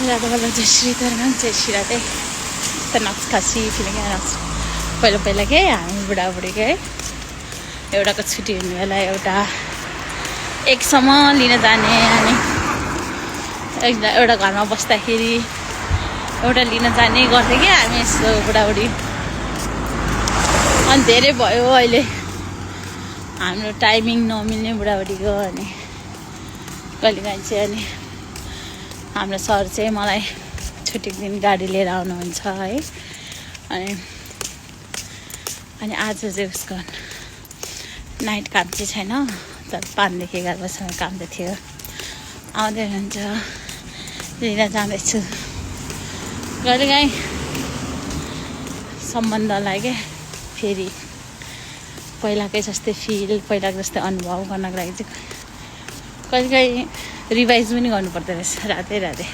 राधा वाला जयश्री तरंग जयश्री राधे नक्स खासी फिल्म नक्स पहिला के हामी बुढाबुढी के एउटाको छुट्टी हुने बेला एउटा एकसम्म लिन जाने अनि एउटा घरमा बस्दाखेरि एउटा लिन जाने गर्थ्यो कि हामी यसो बुढाबुढी अनि धेरै भयो अहिले हाम्रो टाइमिङ नमिल्ने बुढाबुढीको अनि कहिलेकाहीँ चाहिँ अनि हाम्रो सर चाहिँ मलाई छुट्टीको दिन गाडी लिएर आउनुहुन्छ है अनि आज चाहिँ उसको नाइट काम चाहिँ छैन तर 5 देखि 11 बजीसम्म काम त थियो आउँदै हुनुहुन्छ लिन जाँदैछु कहिलेकाहीँ सम्बन्धलाई के फेरि पहिलाकै जस्तै फिल पहिलाको जस्तै अनुभव गर्नको लागि चाहिँ कहिलेकाहीँ रिभाइज पनि गर्नुपर्दो रहेछ राधे राधे।